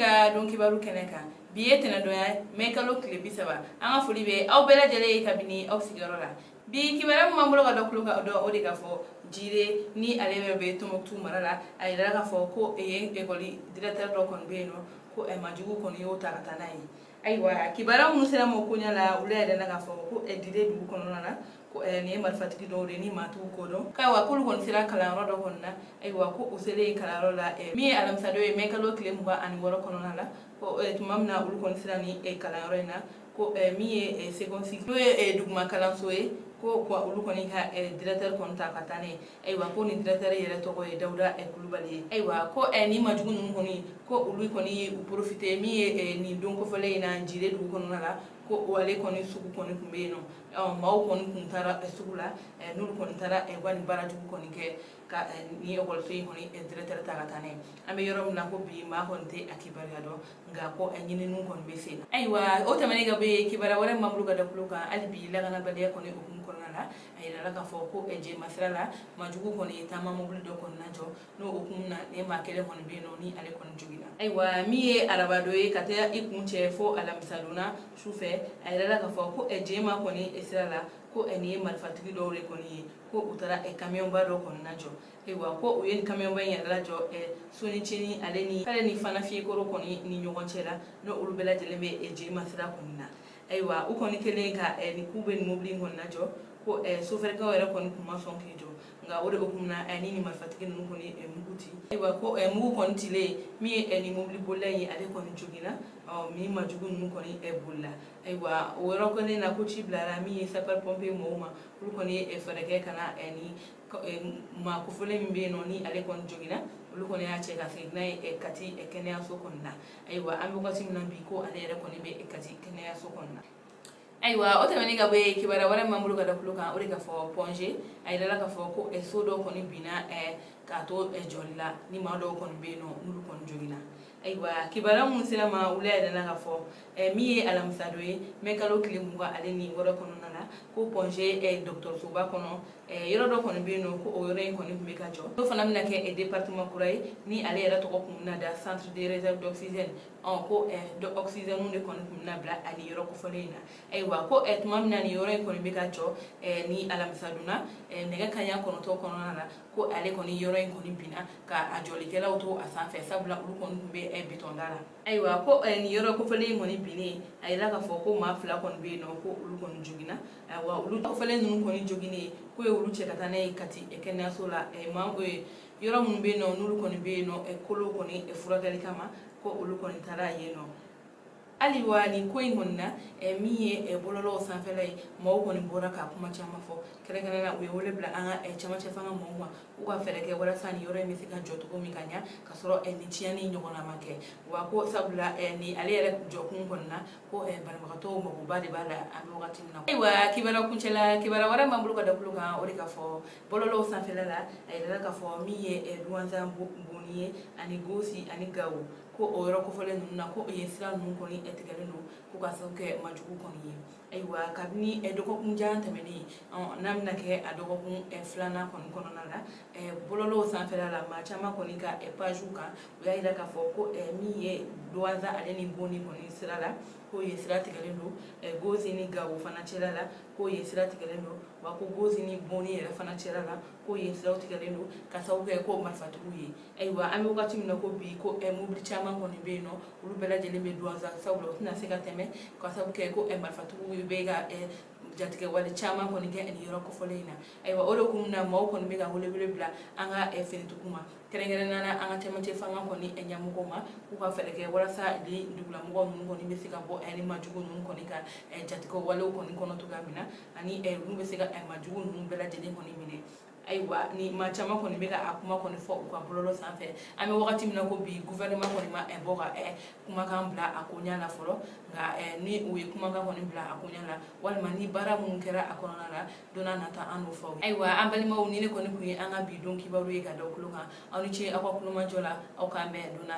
Ka don kibaru kɛnɛ kan, bi ye tɛnɛdonya ye, mɛ kalo tile 30. An ka foli bɛ aw bɛɛ lajɛlen ye kabini aw sigiyɔrɔ la. Bi kibaruya min b'an bolo ka da tulo kan dɔn, o de ka fɔ Jire ni ale yɛrɛ bɛ Tɔnbɔkutu mara la. A yirala k'a fɔ ko yen ekɔli directeur dɔ kɔni bɛ yen nɔ, ko majugu kɔni y'o ta ka taa n'a ye. Ayiwa, kibaruya minnu sera ma ko ɲɛ la, olu yɛrɛ na k'a fɔ ko Dire dugu kɔnɔna na, ko nin ye marifatigi dɔw de ni maa t'u ko dɔn. Ayiwa, k'olu kɔni sera kalanyɔrɔ dɔ kɔni na. Ayiwa, ko u selen kalanyɔrɔ la, min ye alamisadon ye, mɛ kalo tile 26 kɔnɔna la, ko tuma min na olu kɔni sera ni kalanyɔrɔ in na, ko min ye second cycle, n'o ye duguma kalanso ye, ko olu kɔni ka directeur kɔni ta ka taa n'a ye. Ayiwa, ko nin directeur yɛrɛ tɔgɔ ye Dawuda Kulubali ye. Ayiwa, ko nin majugu ninnu kɔni, ko olu kɔni ye u profiter min ye nin don kofɔlen in na Jire dugu kɔnɔna la, ko ale kɔni sugu kɔni tun bɛ yen nɔ, maaw kɔni tun taara sugu la. N'olu kɔni taara wa nin baara jugu kɔni kɛ ka ni ekɔliso in kɔni directeur ta ka taa n'a ye. An bɛ yɔrɔ min na ko bi, maa kɔni tɛ a kibaruya dɔn, nka ko ɲininiw kɔni bɛ sen na. Ayiwa, o tɛmɛnen ka bɔ yen, kibaruya wɛrɛ min b'an bolo ka da tulo kan hali bi, lakanabaliya kɔni hukumu kɔnɔna la, a yirala k'a fɔ ko Jema sira la, majugu kɔni ye taama mobili dɔ kɔni lajɔ. N'o hukumu na, ni maa kelen kɔni bɛ yen nɔ ni ale kɔni joginna. Ayiwa, min ye arabadon ye ka taa i kun cɛ fo alamisadonna su fɛ, a yirala k'a fɔ ko Jema kɔni sira la, ko nin ye marifatigi dɔw de kɔni ye, ko u taara kamiyɔnba dɔ kɔni lajɔ. Ayiwa, ko u ye nin kamiyɔnba in yɛrɛ lajɔ Soniceni ale ni Fana Fiyekoro kɔni ni ɲɔgɔn cɛ la, n'o olu bɛɛ lajɛlen bɛ Jema sira kɔni na. Ayiwa, u kɔni kɛlen ka nin k'u bɛ nin mobili in kɔni lajɔ, ko sofɛrikɛw yɛrɛ kɔni tun ma sɔn k'i jɔ, nka o de hukumu na ni nin marifatigi ninnu kɔni mugu ci. Ayiwa, ko mugu kɔni cilen, min ye nin mobili bolila in ye, ale kɔni joginna, min majugu ninnu kɔni bolila. Ayiwa, o yɔrɔ kɔni na, ko ci bilara min ye sapeur pompier mɔgɔw ma, olu kɔni ye fɛɛrɛ kɛ ka na ni maa kofɔlen min bɛ yen nɔ ni ale kɔni joginna, olu kɔni y'a cɛ ka segin n'a ye Kati kɛnɛyaso kɔni na. Ayiwa, an bɛ wagati min na bi, ko ale yɛrɛ kɔni bɛ Kati kɛnɛyaso kɔni na. Ayiwa, o tɛmɛnen ka bɔ yen, kibaruya wɛrɛ min b'an bolo ka da tulo kan, o de ka fɔ Point G, a yirala k'a fɔ ko so dɔw kɔni binna k'a to jɔli la, ni maa dɔw kɔni bɛ yen nɔ n'olu kɔni joginna. Ayiwa, kibaruya minnu sera ma, olu yɛrɛ na k'a fɔ min ye alamisadon ye, mɛ kalo tile 26 kɔnɔna la, ko Point G dɔgɔtɔrɔsoba kɔnɔ, yɔrɔ dɔ kɔni bɛ yen nɔ, ko o yɔrɔ in kɔni tun bɛ ka jɔ, n'o fana bɛna kɛ département kura ye, ni ale yɛrɛ tɔgɔ tun bɛna da centre de réserve d'oxygène. Ko oxygène de kɔni tun bɛna bila ani yɔrɔ kofɔlen in na. Ayiwa, ko tuma min na nin yɔrɔ in kɔni bɛ ka jɔ, ni alamisadonna nɛgɛ kanɲɛ 9 kɔnɔna la, ko ale kɔni yɔrɔ in kɔni binna ka a jɔlikɛlaw to a sanfɛ, sabula olu kɔni tun bɛ bitɔn da la. Ayiwa, ko nin yɔrɔ kofɔlen in kɔni binnen, a yira k'a fɔ ko maa fila kɔni bɛ yen nɔ, ko olu kɔni joginna. Ayiwa, olu kofɔlen ninnu kɔni joginnen, k'o ye olu cɛ ka taa n'a ye Kati kɛnɛyaso la, maa yɔrɔ minnu bɛ yen nɔ n'olu kɔni bɛ yen nɔ kolo kɔni furakɛli kama, ko olu kɔni taara yen nɔ. Hali wa nin ko in kɔni na, min ye bɔlɔlɔw sanfɛla ye, maaw kɔni bɔra ka kuma caman fɔ. Kɛrɛnkɛrɛnnenya, u ye wele bila an ka camancɛ fanga mɔgɔw ma, u ka fɛɛrɛ kɛ walasa nin yɔrɔ in bɛ se ka jɔ cogo min ka ɲa, ka sɔrɔ nin tiɲɛni ɲɔgɔnna ma kɛ. Wa ko sabula ni ale yɛrɛ jɔkun kɔni na, ko banabagatɔw magoba de b'a la an bɛ wagati min na. Ayiwa, kibaruya kuncɛla, kibaruya wɛrɛ b'an bolo ka da tulo kan, o de ka fɔ bɔlɔlɔw sanfɛla la, a yirala k'a fɔ min ye Duwanza Boni ye ani Gosi ani Gawo, ko o yɔrɔ kofɔlen ninnu na, ko yen sira ninnu kɔni tigɛlen don, ko ka sababu kɛ majugu kɔni ye. Ayiwa, kabini dɔgɔkun jan tɛmɛnen, n'a bɛna kɛ a dɔgɔkun filanan kɔni kɔnɔna la, bɔlɔlɔw sanfɛla la, maa caman kɔni ka pagew kan, u y'a yira k'a fɔ ko min ye Duwanza ale ni Boni kɔni sira la, ko yen sira tigɛlen don, Gosi ni Gawo fana cɛla la, ko yen sira tigɛlen don, wa ko Gosi ni Boni yɛrɛ fana cɛla la, ko yen siraw tigɛlen don, ka sababu kɛ ko marifatigiw ye. Ayiwa, an bɛ wagati min na ko bi, ko mobili caman kɔni bɛ yen nɔ, olu bɛɛ lajɛlen bɛ Duwanza, sabula u tɛna se ka tɛmɛ, ka sababu kɛ ko marifatigiw bɛ ka jatigɛ wale caman kɔni kɛ nin yɔrɔ kofɔlen in na. Ayiwa, o de kun na maaw kɔni bɛ ka welewele bila an ka finitigiw ma, kɛrɛnkɛrɛnnenya la an ka cɛmancɛ fanga kɔni ɲɛmɔgɔw ma, k'u ka fɛɛrɛ kɛ walasa ni dugulamɔgɔw ninnu kɔni bɛ se ka bɔ ni majugu ninnu kɔni ka jatigɛ walew kɔni kɔnɔ cogoya min na, ani olu bɛ se ka majugu ninnu bɛɛ lajɛlen kɔni minɛ. Ayiwa, ni maa caman kɔni bɛ ka a kuma kɔni fɔ u ka bɔlɔlɔ sanfɛ. An bɛ wagati min na ko bi, gouvernement kɔni ma bɔ ka kumakan bila a ko ɲɛ la fɔlɔ, nka ni u ye kumakan kɔni bila a ko ɲɛ la, walima ni baara minnu kɛra a kɔnɔna la, don n'a nata an n'o fɔ. Ayiwa, an balimaw, ni ne kɔni tun ye an ka bi don kibaru ye ka da tulo kan. Aw ni ce aw ka kulomajɔ la. Aw k'an bɛn don.